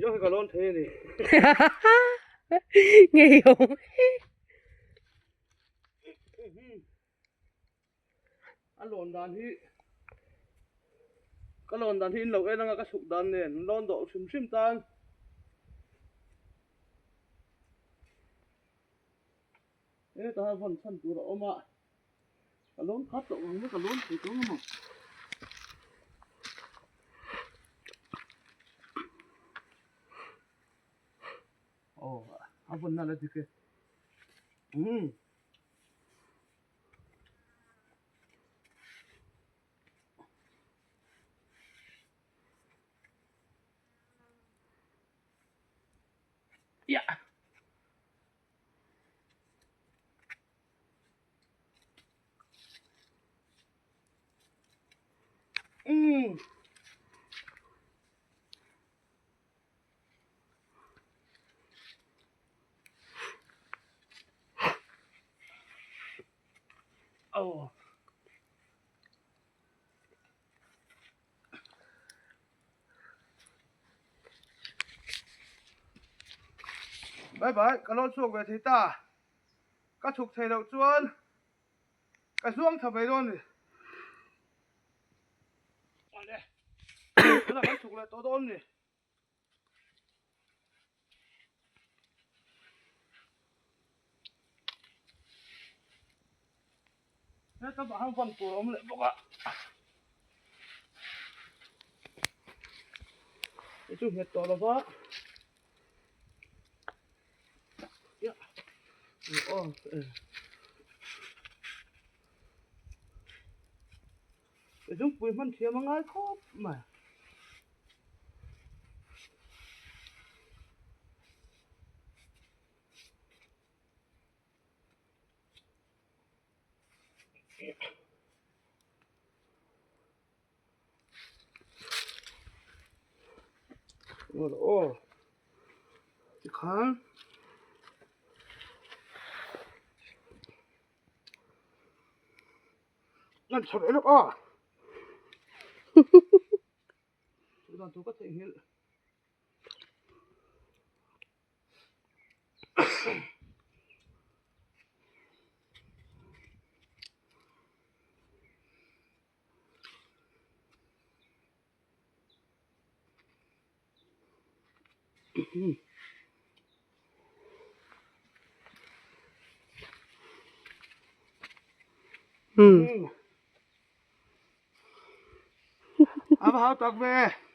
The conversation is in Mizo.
Ti zawng hi ka lawn thei a ni. Ngeiawm. A lawn dan hi ka lawn dan hi in lo en anga ka chhuk dan nen lawn dawh hrim hrim tan heta vawn chhan tur a awm a ka lawn khat tawh ang ka lawn thei tawh ang aw a vawn na la dik e umm. Yeah. Mm. Oh. Bye bye, ka lo chhuak ve thei ta. Ka chhuk thei loh chuan ka zuang tha mai dawn ni. Awle, tunah kan chhuk leh tawh dawn ni. Heta bah hian van tur a awm leh bawk a hei chu nghet tawh lova hei chu pui hman thiam a ngai khawp mai. Aw tikhan lan chho leh lawk a Chutah tur ka theihnghilh. A va hau tak ve.